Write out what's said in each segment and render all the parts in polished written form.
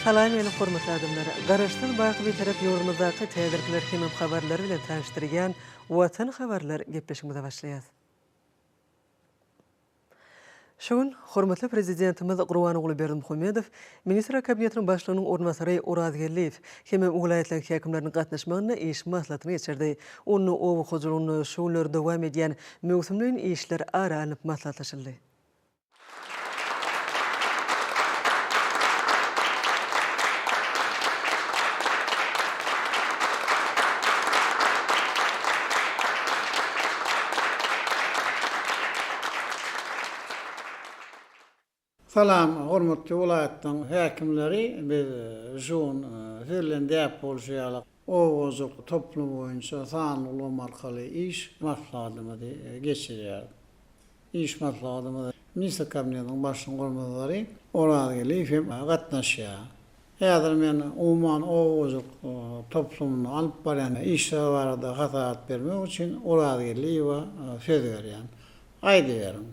Salam meni hormatly adamlar! Garaşsyz baky Bitarap ýurdumyzdaky täzelikler hemem habarlar bilen tanyşdyrýan Watan habarlar gepleşigimize başlaýas. Şu gün hormatly Prezidentimiz Gurbanguly Berdimuhamedow Ministrler Kabinetiniň Başlygynyň orunbasary Oraz Geldiýew hemem welaýatlaryň häkimleriniň gatnaşmagynda iş maslahatyny geçirdi. Onda oba hojalygynda şu günler dowam edýän möwsümleýin işler ara alnyp maslahatlaşyldy. Salam hormatly welaýatlaryň häkimleri biz şu gün siz bilen däp bolşy ýaly oba hojalyk toplumy boýunça sanly ulgam arkaly iş maslahatymyzy geçirýäris. Iş maslahatymyza Ministr Kabinetiniň Başlygynyň orunbasary Oraz Geldiýew hem gatnaşýar. Häzir men umuman oba hojalyk toplumynda alyp barýan işler barada hasabat bermek üçin Oraz Geldiýewe söz berýän. Aýdyberiň.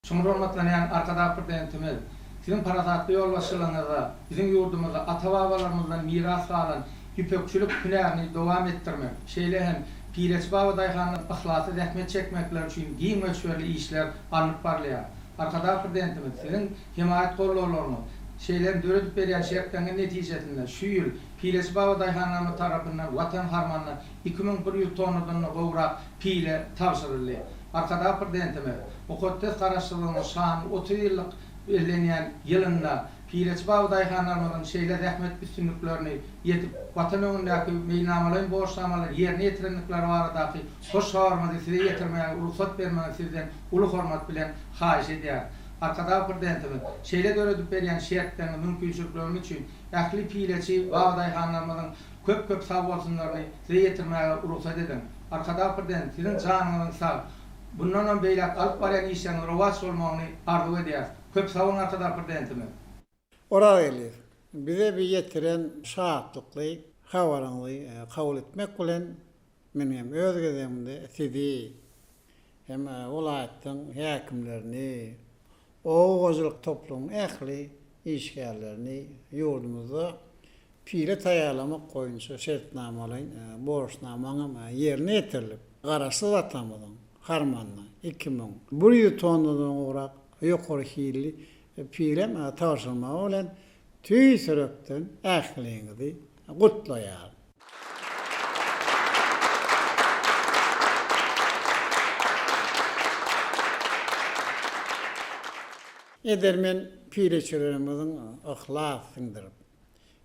Çuňňur hormatlanýan Arkadag Prezidentimiz, Siziň parasatly ýolbaşçylygyňyzda biziň ýurdumyzda ata-babalarymyzdan miras galan ýüpekçilik hünärini dowam etdirmek, şeýle hem pileçi babadaýhanlaryň yhlasly zähmet çekmekleri üçin giň möçberli işler alnyp barylýar. Arkadag Prezidentimiz, Siziň hemaýat gollawlaryňyz, şeýle hem döredip berýän şertleriňiz netijesinde şu ýyl pileçi babadaýhanlarymyz tarapyndan Watan harmanyna 2100 tonnadan-da gowrak pile tabşyryldy. Arkadag Prezidentimiz mukaddes Garaşsyzlygymyzyň şanly 30 ýyllyk bellenýän ýylynda pileçi babadaýhanlarymyzyň şeýle zähmet üstünliklerini ýetip, Watan öňündäki meýilnamalaýyn borçnamalary ýerine ýetirendikleri baradaky hoş habarymyzy size ýetirmäge rugsat bermegiňizi sizden uly hormat bilen haýyş edýäris. Arkadag Prezidentimiz şeýle döredip berýän şertleriňiz, mümkinçilikleriňiz üçin ähli pileçi babadaýhanlarymyzyň köp-köp sagbolsunlaryny size ýetirmäge rugsat ediň. Arkadag Prezident, siziň janyňyzyň sag, bundanam beýläk alyp barýan işleriňiz rowaç bolmagyny arzuw edýäris. Köp sag boluň Arkadag Prezidentimiz! Oraz Geldiýew, bize bi ýetiren şatlykly habaryňyzy kabul etmek bilen, men hem öz gezegimde sizi hem welaýatlaryň häkimlerini, oba hojalyk toplumynyň ähli işgärlerini ýurdumyzda Pile taýýarlamak boýunça şertnamalaýyn borçnamaň hem ýerine ýetirilip, Garaşsyz Watanymyzyň harmanyna 2100 tonnadan gowrak ýokary hilli pilem tabşyrylmagy bilen tüýs ýürekden ähliňizi gutlaýaryn. Edermen pileçilerimiziň yhlas siňdirip,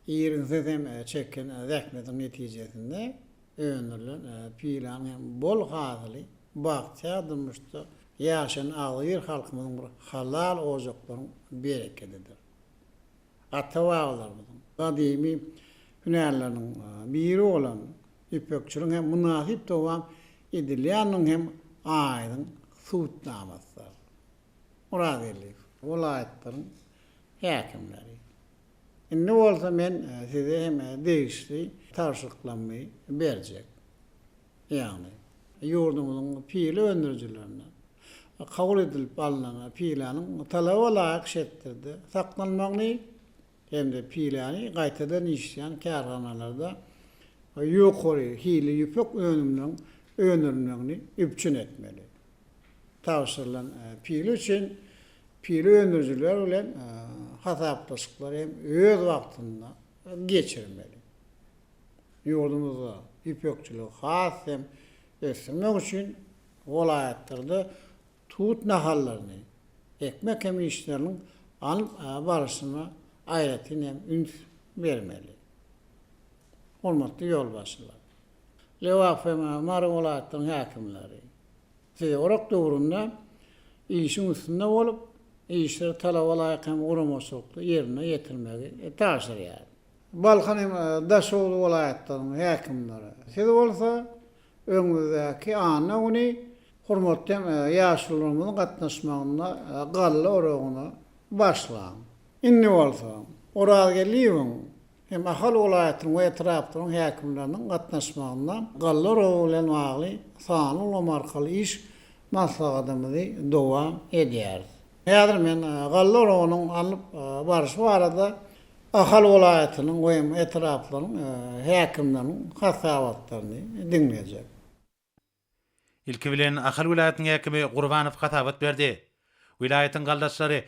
Irginsiz hem çeken zähmetiň netijesinde öndürilen piläniň hem bol hasyly bagtyýar durmuşda ýaşaýan agzybir halkymyzyň bir halal ojaklaryň berekedidir. Ata-babalarymyzyň gadymy hünärleriniň biri bolan ýüpekçiligiň hem mynasyp dowam edilýändiginiň hem aýdyň subutnamasydyr. Myratgeldiýew, welaýatlaryň häkimleri. Indi bolsa men size hem degişli tabşyryklarymy berjek. Ýagny, ýurdumyzyň pile öndürijilerine kabul edilip alnan piläniň talaba laýyk şertlerde saklanmagyny hem-de piläni gaýtadan işleýän kärhanalarda ýokary hilli ýüpek önüminiň öndürilmegini üpjün etmeli. Tabşyrylan pile üçin Pile öndürijiler bilen hasaplaşyklary hem öz wagtynda geçirmeli. Ýurdumyzda ýüpekçiligi has hem ösdürmek üçin welaýatlarda tut nahallaryny ekmek hem işleriniň alnyp barlyşyna aýratyn hem üns bermeli. Hormatly ýolbaşçylar! Lebap hem Mary welaýatlarynyň häkimleri! Siz orak döwründe işiň üstünde bolup, işleri talaba laýyk hem guramaçylykly ýerine ýetirmegi tabşyrýar. Balkan hem Daşoguz welaýatlarynyň häkimleri, siz bolsa öňümizdäki anna güni hormatly hem ýaşulularymyzyň gatnaşmagynda galla oragyna başlaň. Indi bolsa Orazgeldiýewiň hem Ahal welaýatynyň we etraplaryň häkimleriniň gatnaşmagynda galla oragy bilen bagly sanly ulgam arkaly iş maslahatymyzy dowam edýäris. Häzir men galla oragynyň alnyp barşy barada. Ahal welaýatynyň we etraplaryň häkimleriniň hasabatlaryny diňlejek. Ilki bilen Ahal welaýatynyň häkimi Gurbanow hasabat berdi. Welaýatyň gallaçlary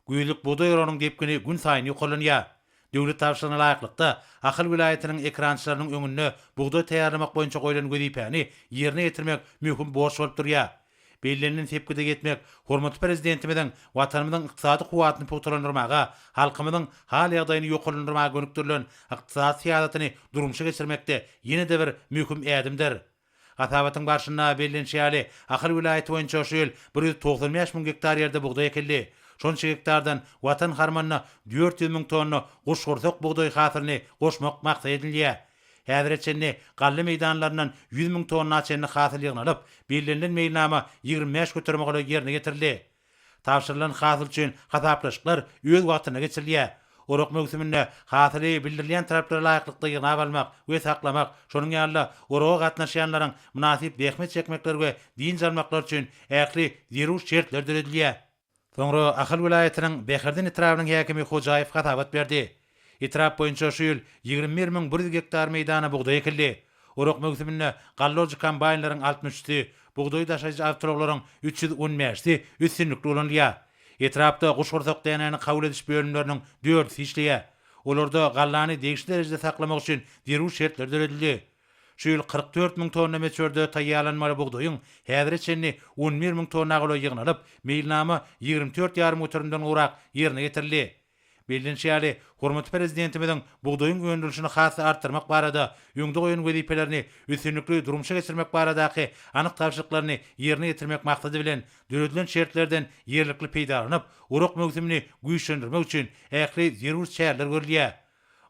Güýzlük bugdaý oragynyň depgini günsaýyn ýokarlanýar. Döwlet tabşyrygyna laýyklykda, Ahal welaýatynyň ekerançylarynyň öňünde bugdaý taýýarlamak boýunça goýlan wezipäni ýerine ýetirmek möhüm borç bolup durýar. Bellenilen sepgide ýetmek hormatly Prezidentimiziň Watanymyzyň ykdysady kuwwatyny pugtalandyrmaga, halkymyzyň hal-ýagdaýyny ýokarlandyrmaga gönükdirilen ykdysady syýasatyny durmuşa geçirmekde ýene-de bir möhüm ädimdir. Hasabatyň barşynda bellenişi ýaly, Ahal welaýaty boýunça şu ýyl 195 müň gektar ýerde bugdaý ekildi. Şonça gektardan Watan harmanyna 400 müň tonna guşgursak bugdaý hasylyny goşmak maksat edinilýär. Häzire çenli galla meýdanlaryndan 100 müň tonna çenli hasyl ýygnalyp, bellenilen meýilnama 25 göterime golaý ýerine ýetirildi. Tabşyrylan hasyl üçin hasaplaşyklar öz wagtynda geçirilýär. Orak möwsüminde hasyly bildirilýän talaplara laýyklykda ýygnap almak we saklamak, şonuň ýaly-da oraga gatnaşýanlaryň mynasyp zähmet çekmekleri we dynç almaklary üçin ähli zerur şertler döredilýär. Soňra Ahal welaýatynyň Bäherden etrabynyň häkimi Hojaýew hasabat berdi. Etrap boýunça şu ýyl 21 100 gektar meýdana bugdaý ekildi. Orak möwsüminde gallojy kombaýnlaryň altmyş üçüsi, bugdaý daşaýjy awtoulaglaryň 315-si üstünlikli ulanylýar. Etrapda guşgursak dänäni kabul ediş bölümleriniň dördüsi işleýär. Olarda gallany degişli derejede saklamak üçin zerur şertler döredildi. Şu ýyl 44 müň tonna möçberde taýýarlanmaly bugdaýyň häzire çenli 11 müň tonna golaý ýygnalyp, meýilnama 24 ýarym göterimden gowrak ýerine ýetirildi. Bellenişi ýaly, hormatly Prezidentimiziň bugdaýyň öndürilişini has-da artdyrmak barada öňde goýan wezipelerini üstünlikli durmuşa geçirmek baradaky anyk tabşyryklaryny ýerine ýetirmek maksady bilen, döredilen şertlerden ýerlikli peýdalanyp, orak möwsümini güýçlendirmek üçin ähli zerur çäreler görülýär.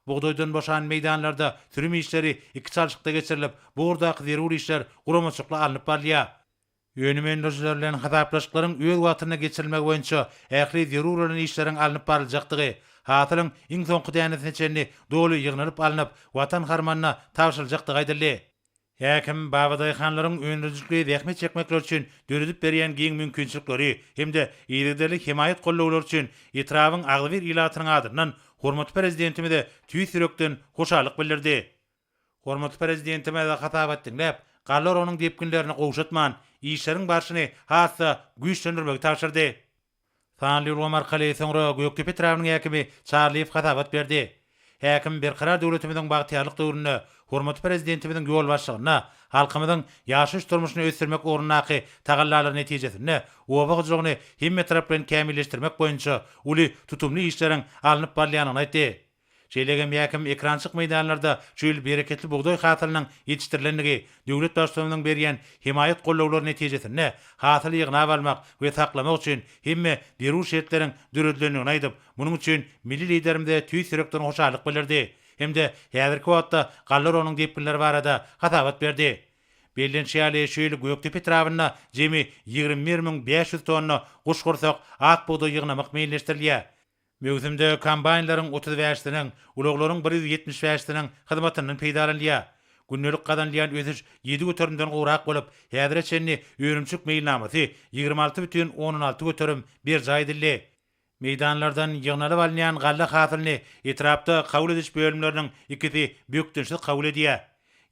Bugdaýdan boşan meýdanlarda sürüm işleri iki çalşykda geçirilip, bu ugurdaky zerur işler guramaçylykly alnyp barylýar. Önüm öndürijiler bilen hasaplaşyklaryň öz wagtynda geçirilmegi boýunça ähli zerur bolan işleriň alnyp baryljakdygy, hasylyň iň soňky dänesine çenli doly ýygnalyp alnyp, Watan harmanyna tabşyryljakdygy aýdyldy. Häkim babadaýhanlaryň öndürijilikli zähmet çekmekleri üçin döredip berýän giň mümkinçilikleri hem-de yzygiderli hemaýat-gollawlary üçin etrabyň agzybir ilatynyň adyndan hormatly Prezidentimize tüýs ýürekden hoşallyk bildirdi. Hormatly Prezidentimiz hasabat diňläp, galla oragynyň depginlerini gowşatman, işleriň barşyny has-da güýçlendirmegi tabşyrdy. Sanly ulgam arkaly soňra Gökdepe etrabynyň häkimi Çarlyýew hasabat berdi. Häkim Berkarar döwletimiziň bagtyýarlyk döwründe hormatly Prezidentimiziň ýolbaşçylygynda halkymyzyň ýaşaýyş-durmuşyny ösdürmek ugrundaky tagallalary netijesinde oba hojalygyny hemmetaraplaýyn kämilleşdirmek boýunça uly tutumly işleriň alnyp barylýandygyny aýtdy. Şeýle hem häkim ekrançyk meýdanlarda şu ýyl bereketli bugdaý hasylynyň ýetişdirilendigi, döwlet Baştutanymyzyň berýän hemaýat-gollawlary netijesinde hasyly ýygnap almak we saklamak üçin hemme zerur şertleriň döredilendigini aýdyp, munuň üçin milli Liderimize tüýs ýürekden hoşallyk bildirdi hem-de häzirki wagtda galla oragynyň depginleri barada hasabat berdi. Bellenişi ýaly, şu ýyl Gökdepe etrabynda jemi 21 500 tonna guşgursak ak bugdaý ýygnamak meýilleşdirilýär. Möwsümde kombaýnlaryň 35 bäşisiniň, ulaglaryň 175 bäşisiniň hyzmatyndan peýdalanylýar. Gündelik gazanylýan ösüş 7 göterimden gowrak bolup, häzire çenli önümçilik meýilnamasy 26 bütin ondan alty göterim berjaý edildi. Meýdanlardan ýygnalyp alynýan galla hasylyny etrapda kabul ediş bölümleriniň ikisi bökdençsiz kabul edýär.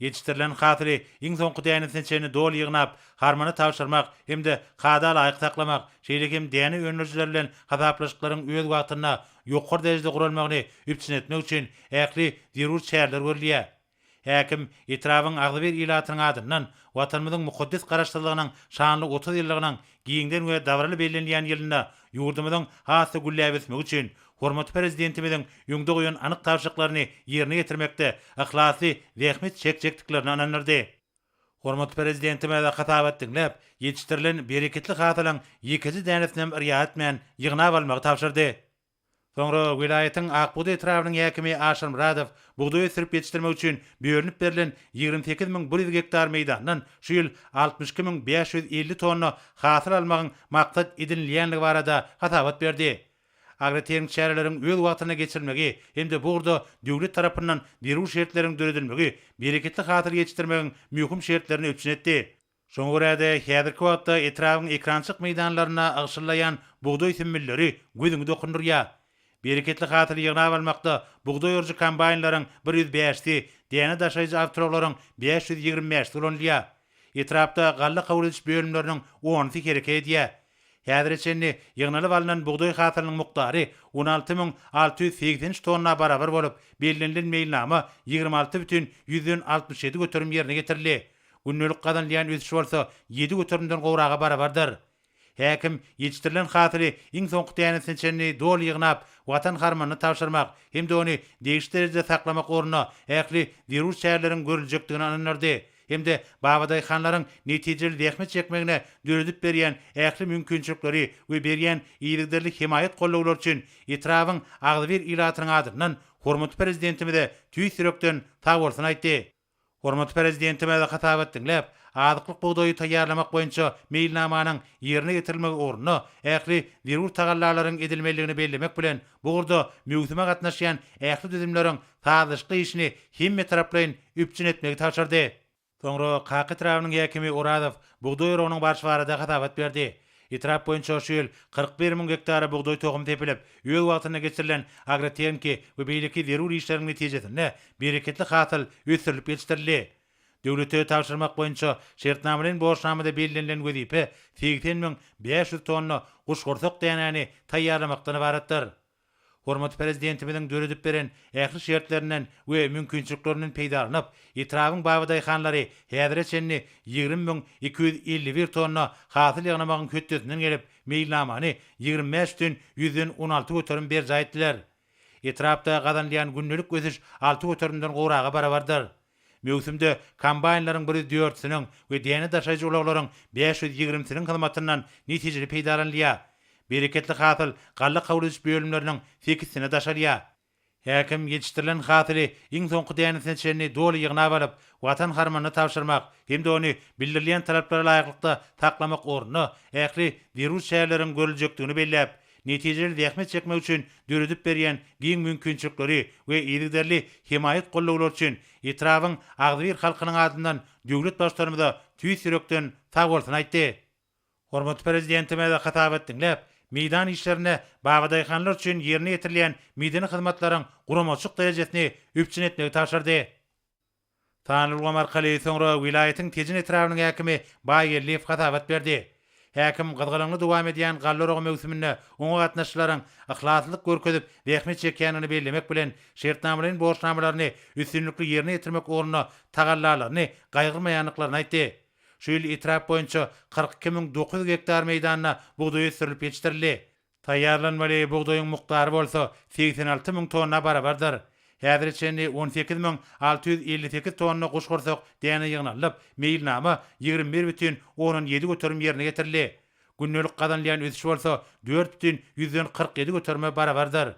Ýetişdirilen hasyly iň soňky dänesine çenli doly ýygnap, harmana tabşyrmak hem-de kada laýyk saklamak, şeýle hem däne öndürijiler bilen hasaplaşyklaryň öz wagtynda, ýokary derejede guralmagyny üpjün etmek üçin ähli zerur çäreler görülýär. Häkim etrabyň agzybir ilatynyň adyndan Watanymyzyň mukaddes Garaşsyzlygynyň şanly 30 ýyllygynyň giňden we dabaraly bellenilýän ýylynda ýurdumyzyň has-da gülläp ösmegi üçin hormatly Prezidentimiziň öňde goýan anyk tabşyryklaryny ýerine ýetirmekde yhlasly zähmet çekjekdiklerine ynandyrdy. Hormatly Prezidentimiz hasabat diňläp, ýetişdirilen bereketli hasylyň ýekeje dänesinem yrýa etmän ýygnap almagy tabşyrdy. Soňra welaýatyň Ak bugdaý etrabynyň häkimi Aşyr Myradow bugdaý ösdürip ýetişdirmek üçin bölünip berlen 28 100 gektar meýdandan şu ýyl 62 550 tonna hasyl almagyň maksat edinilýändigi barada hasabat berdi. Agrotehniki çäreleriň öz wagtynda geçirilmegi hem-de bu ugurda döwlet tarapyndan zerur şertleriň döredilmegi bereketli hasyl ýetişdirmegiň möhüm şertlerini üpjün etdi. Şoňa görä-de, häzirki wagtda etrabyň ekrançyk meýdanlarynda ygşyllaýan bugdaý sümmülleri gözüňi dokundyrýar. Bereketli hasyly ýygnap almakda bugdaý orujy kombaýnlaryň bir 105-si, däne daşaýjy awtoulaglaryň 525-si ulanylýar. Etrapda galla kabul ediş bölümleriniň onusy hereket edýär. Häzire çenli ýygnalyp alnan bugdaý hasylynyň mukdary 16 683 tonna barabar bolup, bellenilen meýilnama 26 bütin 67% ýerine ýetirildi. Gündelik gazanylýan ösüş bolsa 7 göterimden gowraga barabardyr. Häkim ýetişdirilen hasyly iň soňky dänesine çenli doly ýygnap, Watan harmanyna tabşyrmak hem-de ony degişli derejede saklamak ugrunda ähli zerur çäreleriň görüljekdigine ynandyrdy hem-de babadaýhanlaryň netijeli zähmet çekmegine döredip berýän ähli mümkinçilikleri we berýän yzygiderli hemaýat-gollawlary üçin etrabyň agzybir ilatynyň adyndan hormatly Prezidentimize tüýs ýürekden sagbolsun aýtdy. Hormatly Prezidentimiz hasabat diňläp, azyklyk bugdaýy taýýarlamak boýunça meýilnamanyň ýerine ýetirilmegi ugrunda ähli zerur tagallalaryň edilmelidigini bellemek bilen, bu ugurda möwsüme gatnaşýan ähli düzümleriň sazlaşykly işini hemmetaraplaýyn üpjün etmegi tabşyrdy. Soňra Kaka etrabynyň häkimi Orazow bugdaý oragynyň barşy barada hasabat berdi. Etrap boýunça şu ýyl 41 müň gektara bugdaý tohumy sepilip, öz wagtynda geçirilen agrotehniki we beýleki zerur işleriň netijesinde bereketli hasyl ösdürilip ýetişdirildi. Döwlete tabşyrmak boýunça şertnamalaýyn borçnamada bellenilen wezipe 80 500 tonna guşgursak dänäni taýýarlamakdan ybaratdyr. Hormatly Prezidentimiziň döredip beren ähli şertlerinden we mümkinçiliklerinden peýdalanyp, etrabyň babadaýhanlary häzire çenli 20 251 tonna hasyl ýygnamagyň hötdesinden gelip, meýilnamany 25 bütin 16% berjaý etdiler. Etrapda gazanylýan gündelik ösüş 6 göterimden gowraga barabardyr. Möwsümde kombaýnlaryň bir ýüz dördüsiniň we däne daşaýjy ulaglaryň 520-siniň hyzmatyndan netijeli peýdalanylýar. Bereketli hasyl galla kabul ediş bölümleriniň sekizisine daşalýar. Häkim ýetişdirilen hasyly iň soňky dänesine çenli doly ýygnap alyp, Watan harmanyna tabşyrmak hem-de ony bildirilýän talaplara laýyklykda saklamak ugrunda ähli zerur çäreleriň görüljekdigini belläp, netijeli zähmet çekmek üçin döredip berýän giň mümkinçilikleri we yzygiderli hemaýat-gollawlary üçin etrabyň agzybir halkynyň adyndan döwlet Baştutanymyza tüýs ýürekden sagbolsun aýtdy. Hormatly Prezidentimiz hasabat diňläp, meýdan işlerinde babadaýhanlar üçin ýerine ýetirilýän medeni hyzmatlaryň guramaçylyk derejesini üpjün etmegi tabşyrdy. Sanly ulgam arkaly soňra welaýatyň Tejen etrabynyň häkimi Baýgeldiýew hasabat berdi. Häkim gyzgalaňly dowam edýän galla oragy möwsüminde oňa gatnaşyjylaryň yhlaslylyk görkezip zähmet çekýändigini bellemek bilen, şertnamalaýyn borçnamalaryny üstünlikli ýerine ýetirmek ugrunda tagallalaryny gaýgyrmaýandyklaryny aýtdy. Şu ýyl etrap boýunça 42 900 gektar meýdanda bugdaý ösdürilip ýetişdirildi. Taýýarlanmaly bugdaýyň mukdary bolsa 86 müň tonna barabardyr. Häzire çenli 18 658 tonna guşgursak däne ýygnalyp, meýilnama 21 bütin ondan ýedi göterim ýerine ýetirildi. Gündelik gazanylýan ösüş bolsa dört bütin 147 göterime barabardyr.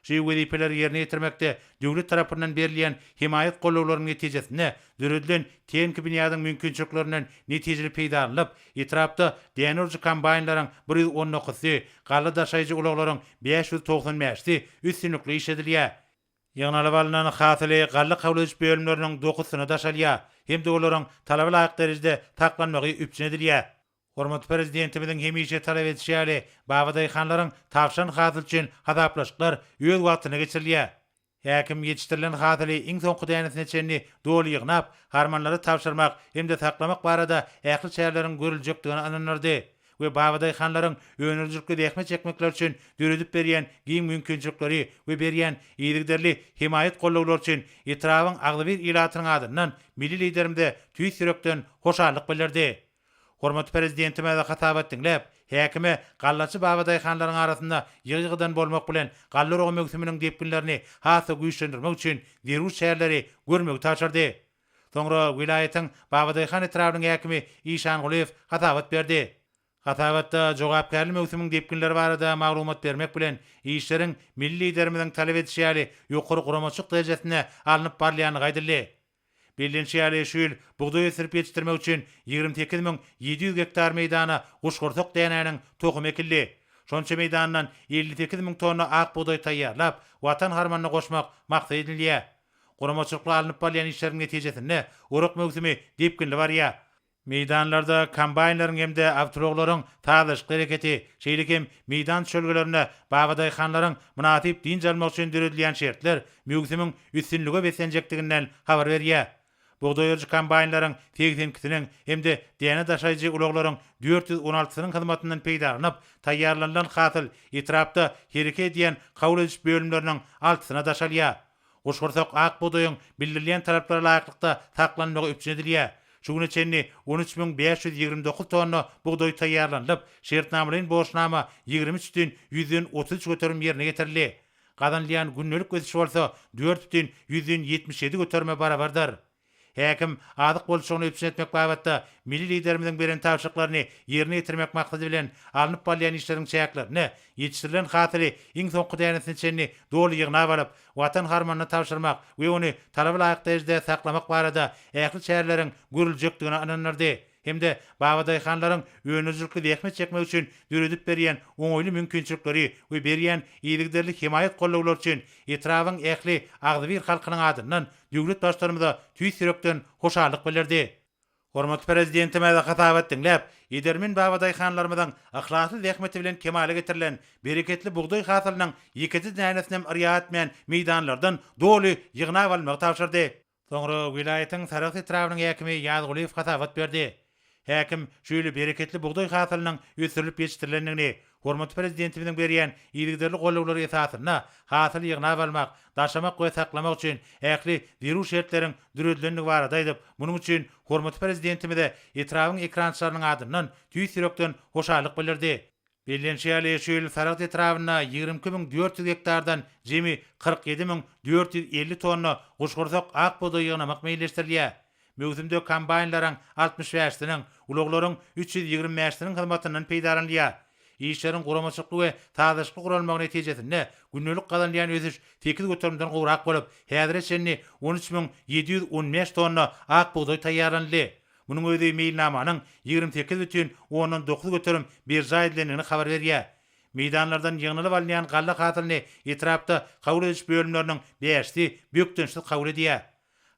Şu wezipeleri ýerine ýetirmekde döwlet tarapyndan berilýän hemaýat gollawlarynyň netijesinde döredilen tehniki binýadyň mümkinçiliklerinden netijeli peýdalanylyp, etrapda däne urujy kombaýnlaryň bir 119-sy, galla daşaýjy ulaglaryň 595-si üstünlikli işledilýär. Ýygnalyp alnan hasyly galla kabul ediş bölümleriniň dokuzysyna daşalýar hem-de olaryň talaba laýyk derejede saklanmagy üpjün edilýär. Hormatly Prezidentimiziň hemişe talap edişi ýaly, babadaýhanlaryň tabşan hasyly üçin hasaplaşyklar öz wagtynda geçirilýär. Häkim ýetişdirilen hasyly iň soňky dänesine çenli doly ýygnap, harmanlara tabşyrmak hem-de saklamak barada ähli çäreleriň görüljekdigine ynandyrdy we babadaýhanlaryň öndürijilikli zähmet çekmekleri üçin döredip berýän giň mümkinçilikleri we berýän yzygiderli hemaýat-gollawlary üçin etrabyň agzybir ilatynyň adyndan milli Liderimize tüýs ýürekden hoşallyk bildirdi. Hormatly Prezidentimiz hasabat diňläp, häkime gallaçy babadaýhanlaryň arasynda ýygy-ýygydan bolmak bilen, galla oragy möwsüminiň depginlerini has-da güýçlendirmek üçin zerur çäreleri görmegi tabşyrdy. Soňra welaýatyň Babadaýhan etrabynyň häkimi Işangulyýew hasabat berdi. Hasabatda jogapkärli möwsümiň depginleri barada maglumat bermek bilen, işleriň milli Liderimiziň talap edişi ýaly ýokary guramaçylyk derejesinde alnyp barylýandygy aýdyldy. Bellenişi ýaly, şu ýyl bugdaý ösdürip ýetişdirmek üçin 28 700 gektar meýdana guşgursak dänäniň tohumy ekildi. Şonça meýdandan 58 müň tonna ak bugdaý taýýarlap, Watan harmanyna goşmak maksat edinilýär. Guramaçylykly alnyp barylýan işleriň netijesinde, orak möwsümi depginli barýar. Meýdanlarda kombaýnlaryň hem-de awtoulaglaryň sazlaşykly hereketi, şeýle hem meýdan düşelgelerinde babadaýhanlaryň mynasyp dynç almagy üçin döredilýän şertler möwsümiň üstünlige beslenjekdiginden habar berýär. Bugdaý orujy kombaýnlaryň 82-siniň hem-de däne daşaýjy ulaglaryň 416-synyň hyzmatyndan peýdalanyp, taýýarlanylan hasyl etrapda hereket edýän kabul ediş bölümleriniň altysyna daşalýar. Guşgursak ak bugdaýyň bildirilýän talaplara laýyklykda saklanmagy üpjün edilýär. Şu güne çenli 13 529 tonna bugdaý taýýarlanylyp, şertnamalaýyn borçnama 23 bütin 133% ýerine ýetirildi. Gazanylýan gündelik ösüş bolsa 4,77 göterime barabardyr. Häkim azyk bolçulygyny üpjün etmek babatda milli Liderimiziň beren tabşyryklaryny ýerine ýetirmek maksady bilen alnyp barylýan işleriň çäklerinde ýetişdirilen hasyly iň soňky dänesine çenli doly ýygnap alyp, Watan harmanyna tabşyrmak we ony talaba laýyk derejede saklamak barada ähli çäreleriň görüljekdigine ynandyrdy. hem-de babadaýhanlaryň öndürijilikli zähmet çekmegi üçin döredip berýän oňaýly mümkinçilikleri we berýän yzygiderli hemaýat-gollawlary üçin etrabyň ähli agzybir halkynyň adyndan döwlet Baştutanymyza tüýs ýürekden hoşallyk bildirdi. Hormatly Prezidentimiz hasabat diňläp, edermen babadaýhanlarymyzyň yhlasly zähmeti bilen kemala getirilen bereketli bugdaý hasylynyň ýekeje dänesinem yrýa etmän meýdanlardan doly ýygnap almagy tabşyrdy. Soňra welaýatyň Sarahs etrabynyň häkimi Ýazgulyýew hasabat berdi. Häkim şu ýyl bereketli bugdaý hasylynyň ösdürilip ýetişdirilendigini, hormatly Prezidentimiziň berýän yzygiderli gollawlary esasynda hasyly ýygnap almak, daşamak we saklamak üçin ähli zerur şertleriň döredilendigi barada aýdyp, munuň üçin hormatly Prezidentimize etrabyň ekrançylarynyň adyndan tüýs ýürekden hoşallyk bildirdi. Bellenişi ýaly, şu ýyl Saragt etrabynda 22 400 gektardan jemi 47 450 tonna guşgursak ak bugdaý ýygnamak meýilleşdirilýär. Möwsümde kombaýnlaryň 65-siniň, ulaglaryň 325-siniň hyzmatyndan peýdalanylýar. Işleriň guramaçylykly we sazlaşykly guralmagy netijesinde gündelik gazanylýan ösüş 8 göterimden gowrak bolup, häzire çenli 13 715 tonna ak bugdaý taýýarlanyldy. Munuň özi meýilnamanyň 28 bütin ondan 9% berjaý edilendigini habar berýär. Meýdanlardan ýygnalyp alynýan galla hasylyny etrapda kabul ediş bölümleriniň bäşisi bökdençsiz kabul edýär.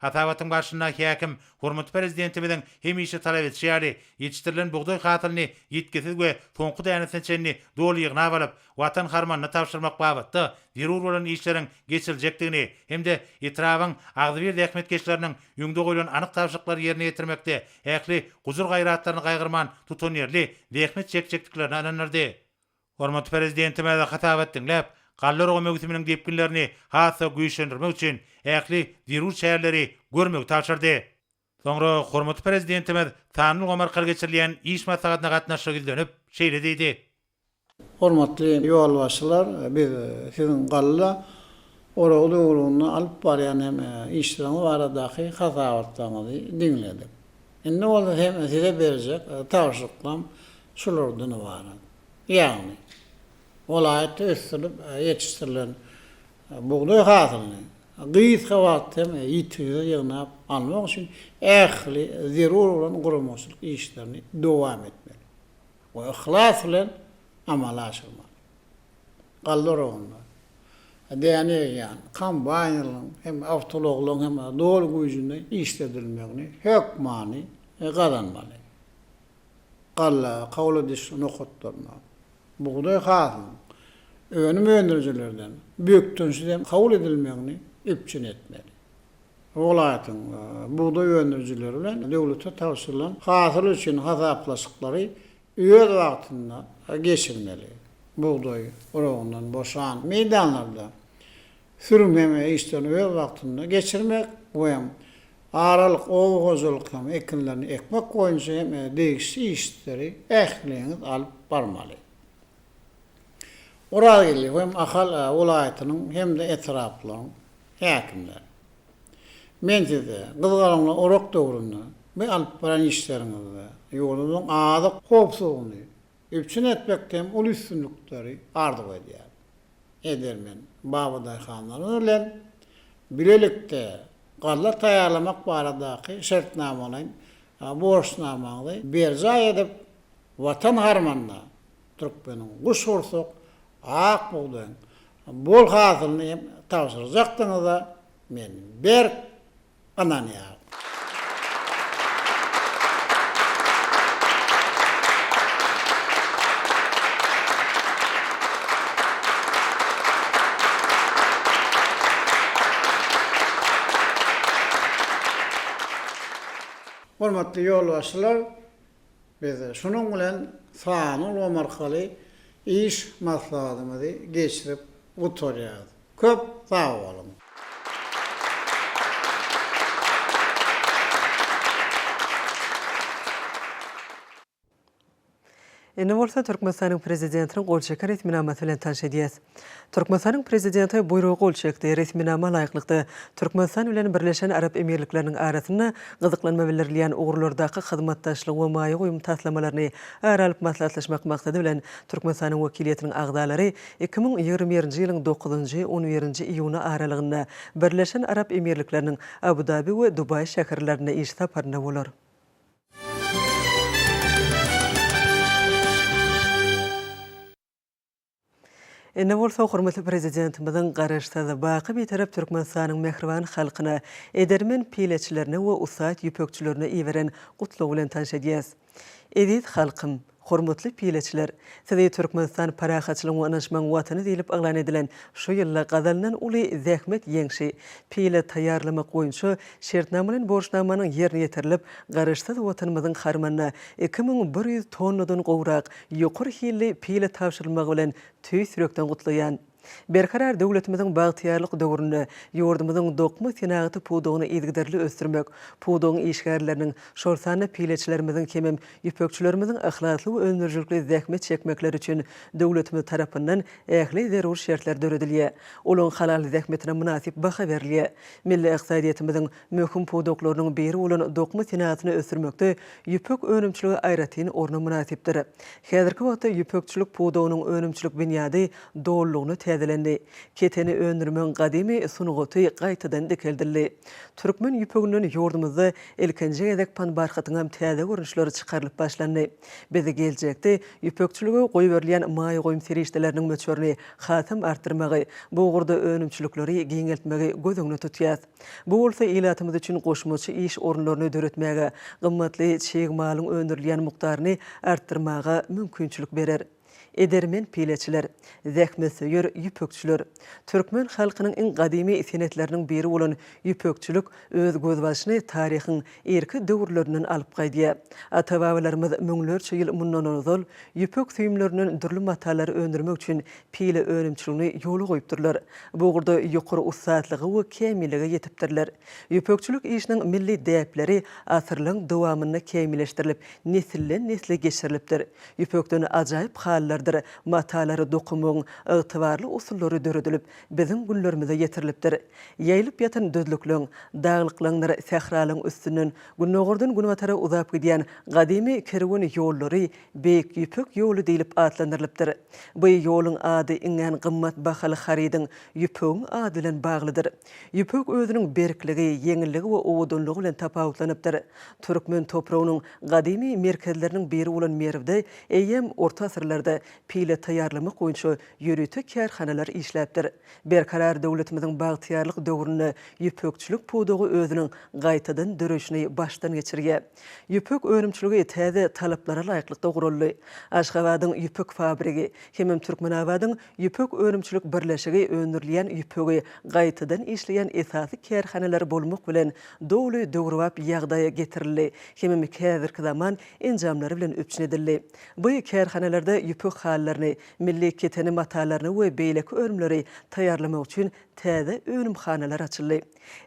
Hasabatyň barşynda häkim hormatly Prezidentimiziň hemişe talap edişi ýaly, ýetişdirilen bugdaý hasylyny ýitgisiz we soňky dänesine çenli doly ýygnap alyp, Watan harmanyna tabşyrmak babatda zerur bolan işleriň geçiriljekdigini hem-de etrabyň agzybir zähmetkeşleriniň öňde goýlan anyk tabşyryklary ýerine ýetirmekde ähli gujur-gaýratlaryny gaýgyrman tutanýerli zähmet çekjekdiklerine ynandyrdy. Hormatly Prezidentimiz hasabat diňläp, galla oragy möwsüminiň depginlerini has-da güýçlendirmek üçin ähli zerur çäreleri görmegi tabşyrdy. Soňra hormatly Prezidentimiz sanly ulgam arkaly geçirilýän iş maslahatyna gatnaşyja ýüzlenip, şeýle diýdi. Hormatly ýolbaşçylar, biz siziň galla oragy döwründe alyp barýan hem işleriňiz baradaky hasabatlaryňyzy diňledik. Indi bolsa hem size berjek tabşyryklarym şulardan ybarat. Ýagny, welaýatda ösdürilip ýetişdirilen bugdaý hasylyny gysga wagtda hem ýitgisiz ýygnap almak üçin ähli zerur bolan guramaçylyk işlerini dowam etmeli we yhlas bilen amala aşyrmaly. Galla oragynda däne egýän kombaýnlaryň hem awtoulaglaryň hem doly güýjünde işledilmegini hökmany gazanmaly. Galla kabul ediş nokatlarynda bugdaý hasylynyň önüm öndürijilerden bökdençsiz hem kabul edilmegini üpjün etmeli. Welaýatyň bugdaý öndürijileri bilen döwlete tabşyrylan hasyl üçin hasaplaşyklary öz wagtynda geçirmeli. Bugdaý oragyndan boşan meýdanlarda sürüm hem işlerini öz wagtynda geçirmek we aralyk oba hojalyk hem ekinlerini ekmek boýunça hem degişli işleri ähliňiz alyp barmaly. Orazgeldi hem Ahal welaýatynyň hem-de etraplaryň häkimleri. Men size gyzgalaňly orak döwründe bu alyp baran işleriňizde ýurdumyzyň azyk howpsuzlygyny üpjün etmekde hem uly üstünlikleri arzuw edýärin. Edermen babadaýhanlarymyz bilen bilelikde galla taýýarlamak baradaky şertnamalaýyn borçnamaňyzy berjaý edip, Watan harmanyna türkmeniň guşgursak ak bugdaýyň bol hasylyny hem tabşyrjakdygyňyza men berk ynanýaryn. Hormatly ýolbaşçylar, biz şunuň bilen sanly ulgam arkaly iş maslahatymyzy geçirip gutarýarys. Köp sag boluň! Indi bolsa Türkmenistanyň Prezidentiniň gol çeken resminamasy bilen tanyş edýäs. Türkmenistanyň Prezidenti Buýruga gol çekdi. Resminama laýyklykda, Türkmenistan bilen Birleşen Arap Emirlikleriniň arasynda gyzyklanma bildirilýän ugurlardaky hyzmatdaşlygy we maýa goýum taslamalaryny ara alyp maslahatlaşmak maksady bilen, Türkmenistanyň wekiliýetiniň agzalary 2021-nji ýylyň dokuzynjy, on birinji iýuny aralygynda Birleşen Arap Emirlikleriniň Abu-Dabi we Dubaý şäherlerinde iş saparynda bolar. Indi bolsa hormatly Prezidentimiziň Garaşsyz, baky Bitarap Türkmenistanyň mähriban halkyna, edermen pileçilerine we ussat ýüpekçilerine iberen Gutlagy bilen tanyş edýäs. Eziz halkym! Hormatly pileçiler! Sizi Türkmenistan parahatçylygyň we ynanyşmagyň Watany diýlip yglan edilen şu ýylda gazanylan uly zähmet ýeňşi, pile taýýarlamak boýunça şertnamalaýyn borçnamanyň ýerine ýetirilip, Garaşsyz Watanymyzyň harmanyna 2100 tonnadan gowrak ýokary hilli pile tabşyrylmagy bilen tüýs ýürekden gutlaýan. Berkarar döwletimiziň bagtyýarlyk döwründe ýurdumyzyň dokma senagaty pudagyny yzygiderli ösdürmek, pudagyň işgärleriniň, şol sanda pileçilerimiziň hemem ýüpekçilerimiziň yhlasly we öndürijilikli zähmet çekmekleri üçin döwletimiz tarapyndan ähli zerur şertler döredilýär. Olaryň halal zähmetine mynasyp baha berilýär. Milli ykdysadyýetimiziň möhüm pudaklarynyň biri bolan dokma senagatyny ösdürmekde ýüpek önümçiligi aýratyn orna mynasypdyr. Häzirki wagtda ýüpekçilik pudagynyň önümçilik binýady dolulygyna täzelendi. Keteni öndürmegiň gadymy sungaty gaýtadan dikeldildi. Türkmen ýüpeginden ýurdumyzda ilkinji gezek panbarhatyňam täze görnüşleri çykarylyp başlandy. Biz geljekde ýüpekçilige goýberilýän maýa goýum serişdeleriniň möçberini hasam artdyrmagy, bu ugurda önümçilikleri giňeltmegi göz öňünde tutýas. Bu bolsa ilatymyz üçin goşmaça iş orunlaryny döretmäge, gymmatly çig malyň öndürilýän mukdaryny artdyrmaga mümkinçilik berer. Edermen pileçiler, zähmetsöýer ýüpekçiler. Türkmen halkynyň iň gadymy senetleriniň biri bolan ýüpekçilik öz gözbaşyny taryhyň irki döwürlerinden alyp gaýdýar. Ata-babalarymyz müňlerçe ýyl mundan ozal ýüpek süýümlerinden dürli matalary öndürmek üçin pile önümçiligini ýola goýupdyrlar. Bu ugurda ýokary ussatlyga we kämillige ýetipdirler. Ýüpekçilik işiniň milli däpleri asyrlaryň dowamynda kämilleşdirilip, nesilden-nesle geçirilipdir. Ýüpekden ajaýyp halylardyr matalary dokamagyň ygtybarly usullary döredilip, biziň günlerimize ýetirilipdir. Ýaýylyp ýatan düzlükleň, daglyklaňdyr sähralaryň üstünden gündogardan günbatara uzap gidýän gadymy kerwen ýollary Beýik Ýüpek ýoly diýlip atlandyrylypdyr. Bu ýoluň ady iňňän gymmat bahaly harydyň, ýüpegiň ady bilen baglydyr. Ýüpek özüniň berkligi, ýeňilligi we owadanlygy bilen tapawutlanypdyr. Türkmen topragynyň gadymy merkezleriniň biri bolan Merwde eýýäm orta asyrlarda pile taýýarlamak boýunça ýörite kärhanalar işläpdir. Berkarar döwletimiziň bagtyýarlyk döwründe ýüpekçilik pudagy özüniň gaýtadan döreýşini başdan geçirýär. Ýüpek önümçiligi täze talaplara laýyklykda guraldy. Aşgabadyň ýüpek fabrigi hemem Türkmenabadyň Ýüpek önümçilik birleşigi öndürilýän ýüpegi gaýtadan işleýän esasy kärhanalar bolmak bilen, doly döwrebap ýagdaýa getirildi hemem häzirki zaman enjamlary bilen üpjün edildi. Bu kärhanalarda ýüpek halylaryny, milli keteni matalaryny we beýleki önümleri taýýarlamak üçin täze önümhanalar açyldy.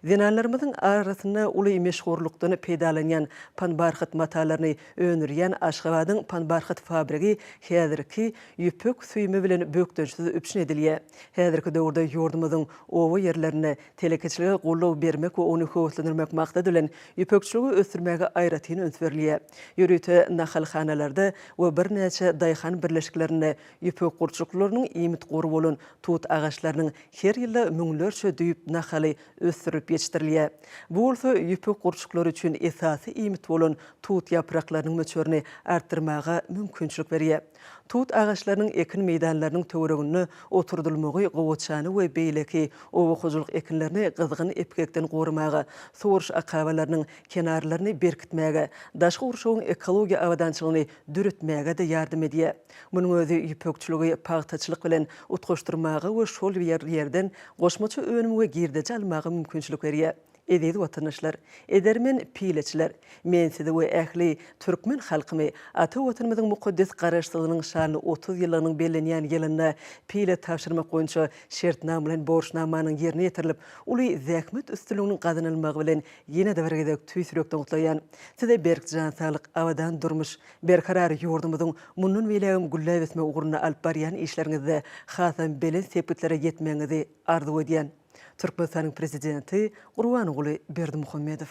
Zenanlarymyzyň arasynda uly meşhurlykdan peýdalanýan panbarhat matalaryny öndürýän Aşgabadyň panbarhat fabrigi häzirki ýüpek süýümi bilen bökdençsiz üpjün edilýär. Häzirki döwürde ýurdumyzyň oba ýerlerinde telekeçilige goldaw bermek we ony höweslendirmek maksady bilen ýüpekçiligi ösdürmäge aýratyn üns berilýär. Ýörite nahalhanalarda we birnäçe daýhan birleşiklerinde ýüpek gurçuklarynyň iýmit gory bolan tut agaçlarynyň Her ýylda müňlerçe düýp nahaly ösdürilip ýetişdirilýär. Bu bolsa ýüpek gurçuklary üçin esasy iýmit bolan tut ýapraklarynyň möçberini artdyrmaga mümkinçilik berýär. Tut agaçlarynyň ekin meýdanlarynyň töwereginde oturdylmagy gowaçany we beýleki oba hojalyk ekinlerini gyzgyn epgekden goramaga, suwaryş akabalarynyň kenarlaryny berkitmäge, daşky gurşawyň ekologiýa abadançylygyny döretmäge-de ýardam edýär. Munuň özi ýüpekçiligi pagtaçylyk bilen utgaşdyrmaga we şol ýerden goşmaça önüm we girdeji almaga mümkinçilik berýär. Eziz watandaşlar! Edermen pileçiler! Men sizi we ähli türkmen halkymy ata Watanymyzyň mukaddes Garaşsyzlygynyň şanly 30 ýyllygynyň bellenýän ýylynda pile tabşyrmak boýunça şertnama bilen borçnamanyň ýerine ýetirilip, uly zähmet üstünliginiň gazanylmagy bilen ýene-de bir gezek tüýs ýürekden gutlaýan. Size berk jan saglyk, abadan durmuş, berkarar ýurdumyzyň mundan beýlägem gülläp ösmegi ugrunda alyp barýan işleriňizde hasam belent sepgitlere ýetmegiňizi arzuw edýän. Türkmenistanyň Prezidenti Gurbanguly Berdimuhamedow.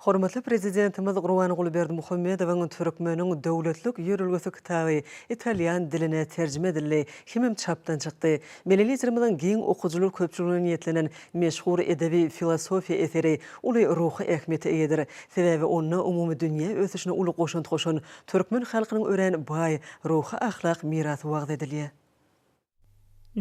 Hormatly Prezidentimiz Gurbanguly Berdimuhamedowyň Türkmeniň döwletlik ýörelgesi kitaby italýan diline terjime edildi hemem çapdan çykdy. Milli Liderimiziň giň okyjylar köpçüligine niýetlenen meşhur edebi-filosofiýa eseri uly ruhy ähmiýete eýedir. Sebäbi onda umumydünýä ösüşine uly goşant goşan türkmen halkynyň örän baý ruhy-ahlak mirasy wagyz edilýär.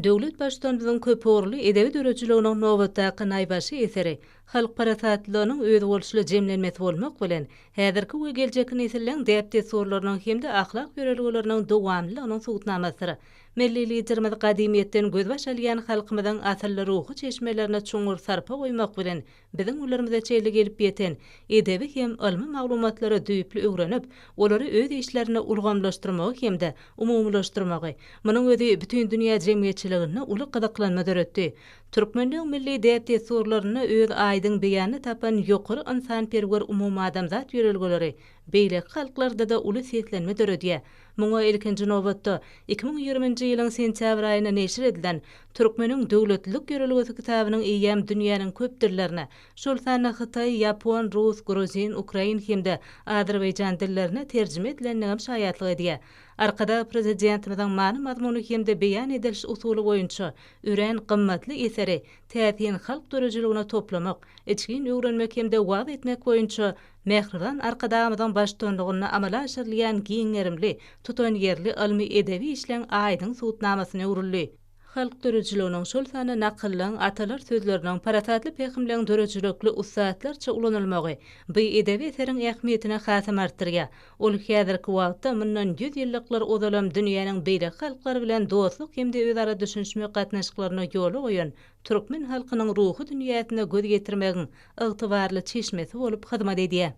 Döwlet Baştutanymyzyň köpugurly edebi döredijiliginiň nobatdaky naýbaşy eseri halk parasatlylygynyň özboluşly jemlenmesi bolmak bilen, häzirki we geljekki nesilleň däp-dessurlarynyň hem-de ahlak ýörelgeleriniň dowamlylygynyň subutnamasydyr. Milli Liderimiz gadymyýetden gözbaş alýan halkymyzyň asylly ruhy çeşmelerine çuňňur sarpa goýmak bilen, biziň günlerimize çenli gelip ýeten edebi hem ylmy maglumatlary düýpli öwrenip, olary öz işlerinde ulgamlaşdyrmagy hem-de umumylaşdyrmagy, munuň özi bütin dünýä jemgyýetçiliginde uly gyzyklanma döretdi. Türkmenleň milli däp-dessurlarynda öz aýdyň beýanyny tapan ýokary ynsanperwer umumadamzat ýörelgeleri beýleki halklarda-da uly seslenme döredýär. Muňa ilkinji nobatda, 2020-nji ýylyň sentýabr aýynda neşir edilen Türkmeniň döwletlilik ýörelgesi kitabynyň eýýäm dünýäniň köp dillerine, şol sanda hytaý, ýapon, rus, gruzin, ukrain hem-de azerbaýjan dillerine terjime edilendigem şaýatlyk edýär. Arkadag Prezidentimiziň many-mazmuny hem-de beýan ediliş usuly boýunça örän gymmatly eseri täsin halk döredijiligine toplamak, içgin öwrenmek hem-de wagyz etmek boýunça Mähriban Arkadagymyzyň baştutanlygynda amala aşyrylýan giň gerimli, tutanýerli ylmy-edebi işleň aýdyň subutnamasyna öwrüldi. Halk döredijiliginiň, şol sanda nakyllaň, atalar sözleriniň, parasatly pähimleň döredijilikli ussatlarça ulanylmagy bu edebi eseriň ähmiýetini hasam artdyrýar. Ol häzirki wagtda mundan ýüz ýyllyklar ozalam dünýäniň beýleki halklary bilen dostluk hem-de özara düşünişmek gatnaşyklaryny ýola goýan türkmen halkynyň ruhy dünýäsine göz ýetirmegiň ygtybarly çeşmesi bolup hyzmat edýär.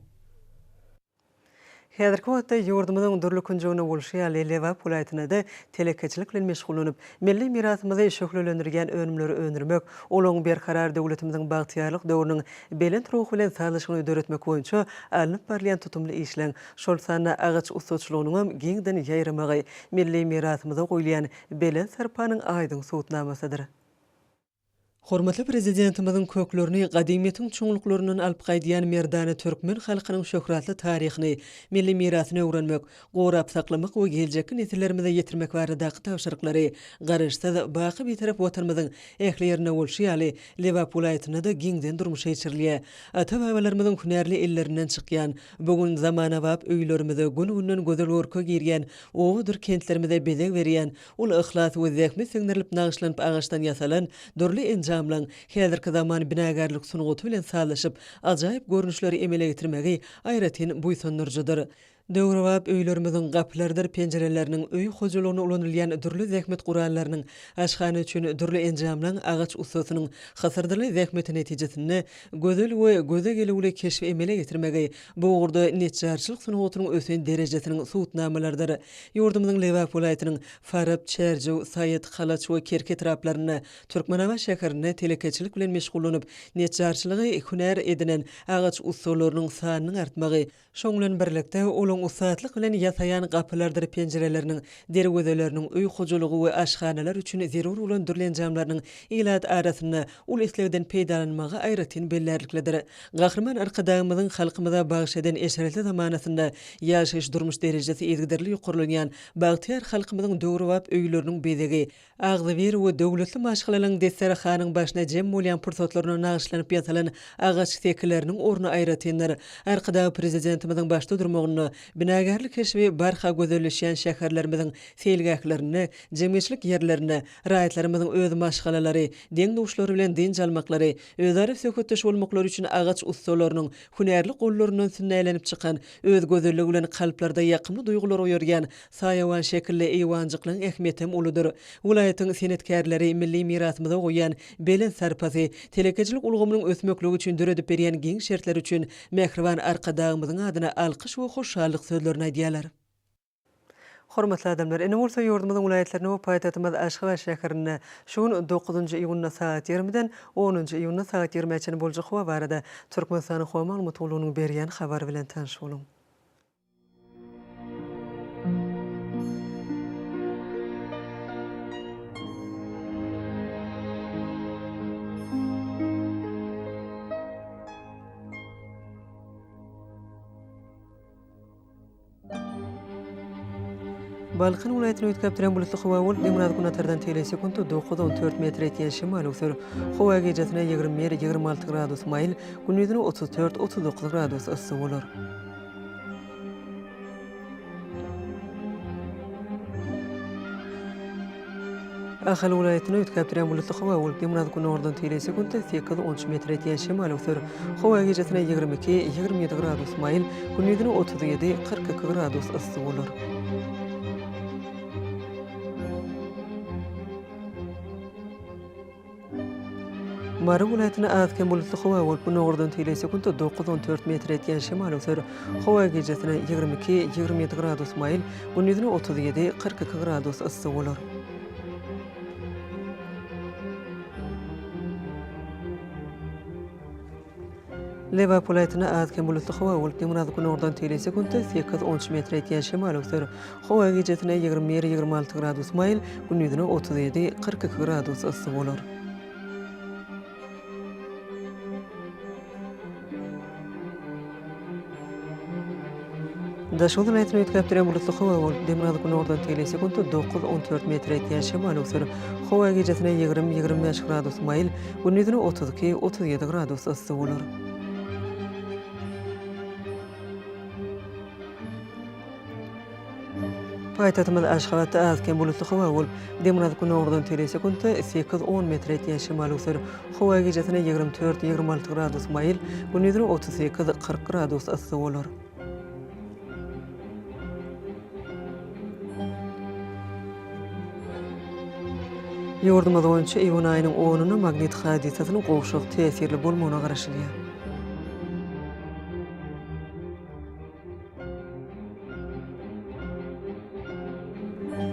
Häzirki wagtda ýurdumyzyň dürli künjeginde bolşy ýaly, Lebap welaýatynda-da telekeçilik bilen meşgullanyp, milli mirasymyzy şöhlelendirýän önümleri öndürmek, olaryň Berkarar döwletimiziň bagtyýarlyk döwrüniň belent ruhy bilen sazlaşygyny döretmek boýunça alnyp barylýan tutumly işleň, şol sanda agaç ussaçylygynyňam giňden ýaýramagy milli mirasymyza goýulýan belent sarpanyň aýdyň subutnamasydyr. Hormatly Prezidentimiziň köklerini gadymyýetiň çuňluklaryndan alyp gaýdýan merdana türkmen halkynyň şöhratly taryhyny, milli mirasyny öwrenmek, gorap saklamak we geljekki nesillerimize ýetirmek baradaky tabşyryklary Garaşsyz, baky Bitarap Watanymyzyň ähli ýerinde bolşy ýaly, Lebap welaýatynda-da giňden durmuşa geçirilýär. Ata-babalarymyzyň hünärli ellerinden çykýan, bu gün zamanabap öýlerimize gün-günden gözel görke girýän obadyr kentlerimize bezeg berýän Ol yhlas we zähmet siňdirilip nagyşlanyp agaçdan ýasalan dürli enjamlaň häzirki zaman binagärlik sungaty bilen sazlaşyp, ajaýyp görnüşleri emele getirmegi aýratyn buýsandyryjydyr. Döwrebap öýlerimiziň gapylarydyr penjireleriniň, öý hojalygynda ulanylýan dürli zähmet gurallarynyň, aşhana üçin dürli enjamlaň agaç ussasynyň hysyrdyly zähmeti netijesinde gözel we göze gelüwli keşbi emele getirmegi bu ugurda neçjarçylyk sungatynyň ösen derejesiniň subutnamalarydyr. Ýurdumyzyň Lebap welaýatynyň Farap, Çärjew, Saýat, Halaç we Kerki etraplarynda, Türkmenabat şäherinde telekeçilik bilen meşgullanyp, neçjarçylygy hünär edinen agaç ussalarynyň sanynyň artmagy, şonuň bilen birlikde, olaryň ussatlyk bilen ýasaýan gapylardyr penjireleriniň, derwezeleriniň, öý hojalygy we aşhanalar üçin zerur bolan dürli enjamlarynyň ilat arasynda uly islegden peýdalanmagy aýratyn bellärliklidir. Gahryman Arkadagymyzyň halkymyza bagyş eden eşretli zamanasynda ýaşaýyş-durmuş derejesi yzygiderli ýokarlanýan bagtyýar halkymyzyň döwrebap öýleriniň bezegi, agzybir we döwletli maşgalalaryň desterhanyň başyna jem bolýan pursatlaryna nagyşlanyp ýasalan agaç sekileriniň orny aýratyndyr. Arkadag Prezidentimiziň başda durmagynda. Binagärlik keşbi barha gözelleşýän şäherlerimiziň seýilgählerinde, jemgyýetçilik ýerlerinde raýatlarymyzyň öz maşgalalary, deň-duşlary bilen dynç almaklary, özara söhbetdeş bolmaklary üçin agaç ussalarynyň hünärli gollaryndan sünnälenip çykan, öz gözelligi bilen kalplarda ýakymly duýgulary oýarýan saýawan şekilli eýwanjyklaryň ähmiýetem uludyr. Welaýatyň senetkärleri milli mirasymyza goýýan belent sarpasy, telekeçilik ulgamynyň ösmekligi üçin döredip berýän giň şertleri üçin mähriban Arkadagymyzyň adyna alkyş we hoşallyk sözlerini aýdýarlar. Hormatly adamlar, indi bolsa ýurdumyzyň welaýatlarynda we paýtagtymyz Aşgabat şäherinde şu gün dokuzynjy iýunda sagat ýigrimiden onunjy iýunda sagat ýigrimä çenli boljak howa barada Türkmenistanyň Howa maglumat gullugynyň berýän habary bilen tanyş boluň. Balkan welaýatyny üýtgäp duran bulutly howa bolup, demirgazyk-günortadan tegelek sekuntda 9-14 metr etýän şemal öwser. Howa gijesine 21, 26 gradus maýyl, gündizine 34, 39 gradus yssy bolar. Ahal welaýatynda üýtgäp durýan bulutly howa bolup, demirgazyk-günordan tegelek sekuntda sekiz-on üç metr ýetýän şemal öwser. Howa gijesine 22, 27 gradus maýyl, gündizine 37, 42 gradus yssy bolar. Mary welaýatynda az-kem bulutly howa bolup, günordan tegelek sekuntda 9-14 metr ýetýän şemal öwser. Howa gijesine 22, 27 gradus maýyl, gündizine 37, 42 gradus yssy bolar. Lebap welaýatynda az-kem bulutly howa bolup, demirgazyk-günordan tegelek sekuntda sekiz-on üç metre ýetýän şemal öwser. Howa gijesine 21, 26 gradus maýyl, gündizine 37, 42 gradus yssy bolar. Daşoguz welaýatynda üýtgäp durýan bulutly howa bolup, demirgazyk-günordan tegelek sekuntda dokuz-on dört metre ýetýän şemal öwser. Howa gijesine 20, 25 gradus maýyl, gündizine 32, 37 gradus yssy bolar. Paýtagtymyz Aşgabatda az-kem bulutly howa bolup, demirgazyk-günordan tegelek sekuntda sekiz-on metre ýetýän şemal öwser. Howa gijesine 24, 26 gradus maýyl, gündizine 38, 40 gradus yssy bolar. Ýurdumyz boýunça iýun aýynyň onuna magnit hadysasynyň gowşak täsirli bolmagyna garaşylýar.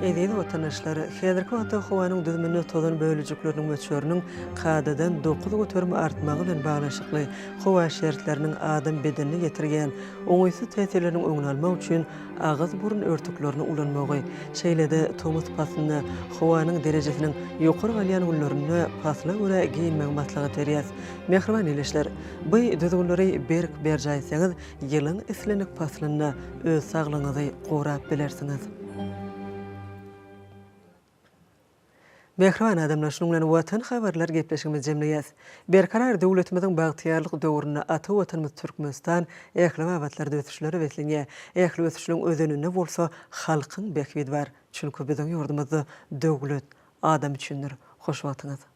Eziz watandaşlar, häzirki wagtda howanyň düzüminde tozan bölejikleriniň möçberiniň kadadan 9% artmagy bilen baglanyşykly howa şertleriniň adam bedenine ýetirýän oňaýsyz täsirleriniň öňüni almak üçin agyz-burun örtüklerini ulanmagy, şeýle-de tomus paslynda howanyň derejesiniň ýokary galýan günlerinde pasla görä geýinmegi maslahat berýäs. Mähriban ildeşler, bu düzgünleri berk berjaý etseňiz, ýylyň islendik paslynda öz saglygyňyzy gorap bilersiňiz. Mähriban adamlar, şunuň bilen Watan habarlar gepleşigimizi jemleýäs. Berkarar döwletimiziň bagtyýarlyk döwründe ata Watanymyz Türkmenistan ähli babatlarda ösüşlere beslenýär. Ähli ösüşleň özeninde bolsa halkyň bähbidi bar. Çünki biziň ýurdumyzda döwlet adam üçindir. Hoş wagtyňyz.